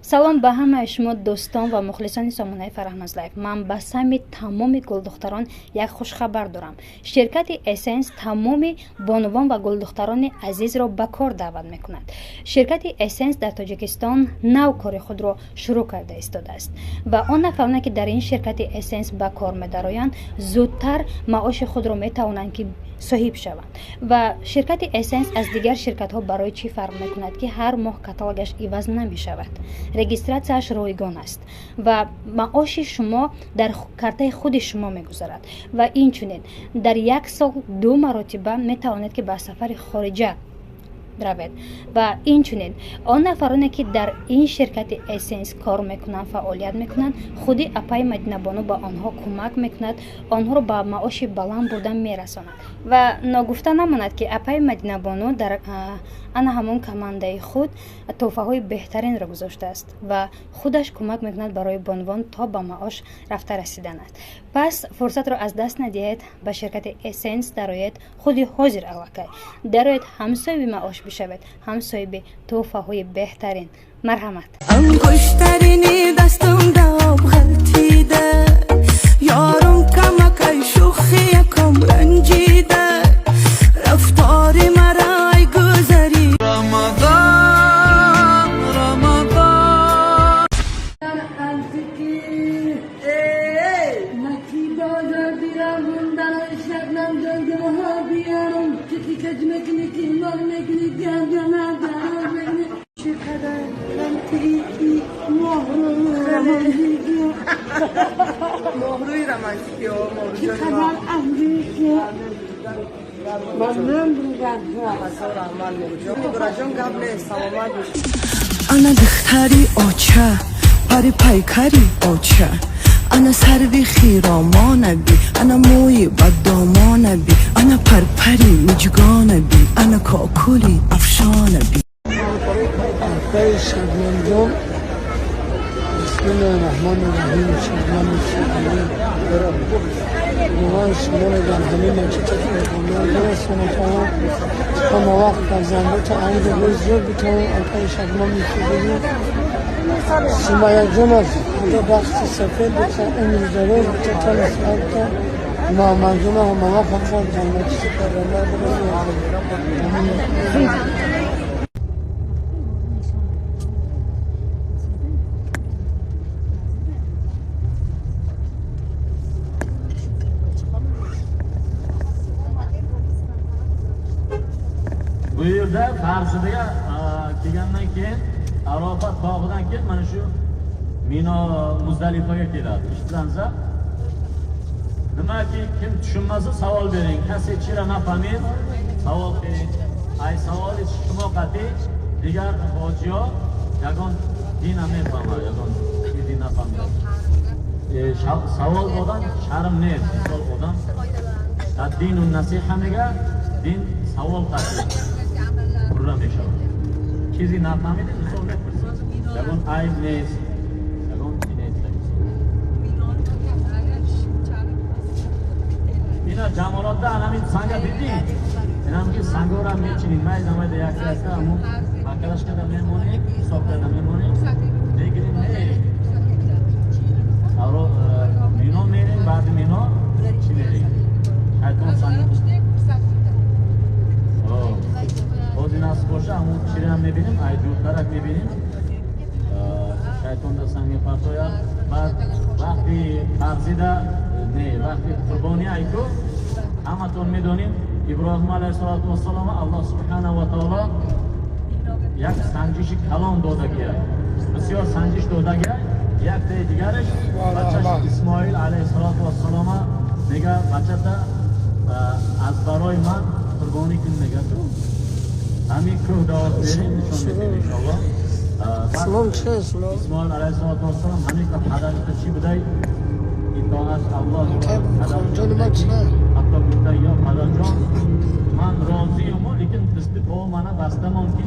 Салом ба ҳамаи шумо дӯстон ва мухлисони сомонаи Фарахноз Лайф. Ман ба сами тамоми гулдухтарон як хушхабар дорам. Ширкати Эссенс тамоми бонувон ва гулдухтарони азизро ба кор даъват мекунад. Ширкати Эссенс дар Тоҷикистон нав кори худро шурӯъ карда истодааст ва он нафароне, ки дар ин ширкати Эссенс ба кор медароянд, зудтар маоши худро метавонанд, ки соҳиб шаванд. Ва ширкати Эссенс аз дигар ширкатҳо барои чӣ фарқ мекунад, ки ҳар моҳ каталогаш иваз намешавад, регистратсияш ройгон аст ва маоши шумо дар картаи худи шумо мегузарад. Ва инчунин дар як сол 2 маротиба метавонед, ки ба сафари хориҷа равед. Ва инчунин он нафароне, ки дар ин ширкати Эссенс кор мекунанд, фаъолият мекунанд, худи апаи Мадинабону ба онҳо кӯмак мекунад, онҳоро ба маоши баланд бурда мерасонад. Ва ногуфта намонад, ки апаи Мадинабону дар ана ҳамон командаи худ тӯҳфаҳои беҳтаринро гузоштааст ва худаш кӯмак мекунад барои бонувон то ба маош рафта расиданад. Пас фурсатро аз даст надиҳед, ба ширкати Эссенс дароед, худи ҳозир аллакай дароед, ҳам соҳиби маош бишавед, ҳам соҳиби тӯҳфаҳои беҳтарин. Марҳамат. Ангуштарини дастумда об ғалтида, ёрум камакай шӯхи якум ранҷида, рафтори мара ай гузарӣ. Рамазон, Рамазон. مکی بازار بیرم برای شبنم جنگه بیارم چکی کج میکنی که ایمان میکنی گردنه دراز میکنی چقدر романтики مهرو مهروی романтики چقدر امریکی ممنون بودم. Раҷон, гап нест, саломат бош. Ана духтари оча, пари пайкари оча, ана сарви хиромонаби, ана мӯи баддомонаби, ана парпари миҷгонаби, ана кокули афшонаби. Апаи Шабнамҷон, бисмиллоҳи раҳмони раҳим. Шабнами Субҳонӣ, худованд шуморо дар ҳамин маҷлиси бирасонад, ҳама вақт фарзандото амри рӯз зиёд битавон. Апаи Шабнами Субҳонӣ, Сумаяҷон аст, худо бахти сафед бита, умри дароз бита, тани сиҳат бита. Муҳаммадҷона ҳама вақт ҳамшон ҷаннати парванда бирасонад. Bu yerda qarshida kelgandan keyin Arofat tog'idan keyin mana shu Mino Muzdalifaga keladi. Eshitsangiz, nimaki kim tushunmasa savol bering. Касе чира нафаҳмид, савол bering. Ay savoli шумо qat'iy digar hojiyo ягон din ham mefahmad, ягон чизи нафаҳмид. Savol dodan sharm нест. Misol odam дину насиҳа мега, дин савол qat'iy пурра мешавад. Чизи нафаҳмидем, мисол мепурсед. Ягон айб нест, ягон чи нест. Ина ҷамолотда анамин санга дидӣ? Инам ки сангора мечинем, майда майда якта якта ҳамун бакалаш карда мемонем, ҳисоб карда мемонем, мегирем, мерем. Авро Мино мерем, баъди Мино чӣ мерем? Шайтон санг. Ҳозир насиб боша, ҳамун чирам мебинем, ай дуртарак мебинем. Шайтонда санг мепартояд. Баъд вақти фарзида не, вақти қурбонӣ айку ҳаматон медонем, Иброҳим алайҳиссалоту вассалом Аллоҳ субҳанаҳу ва таоло як санҷиши калон додагия, бисёр санҷиш додагия. Яктаи дигараш бачаш Исмоил алайҳиссалоту вассалома мега, бачата аз барои ман қурбонӣ кун мега. Ту ҳамин кӯҳ даъват берем, нишон медиҳем иншоаллоҳ. Ислом чи ислом? Исмоил алайҳиссалоту вассалом ҳамин падарата чӣ будай? Итоат Аллоҳ. Ҷони ман чи? Ҳатто гуфта: ё падарҷон, ман розиюму, лекин дасти по мана бастамон ки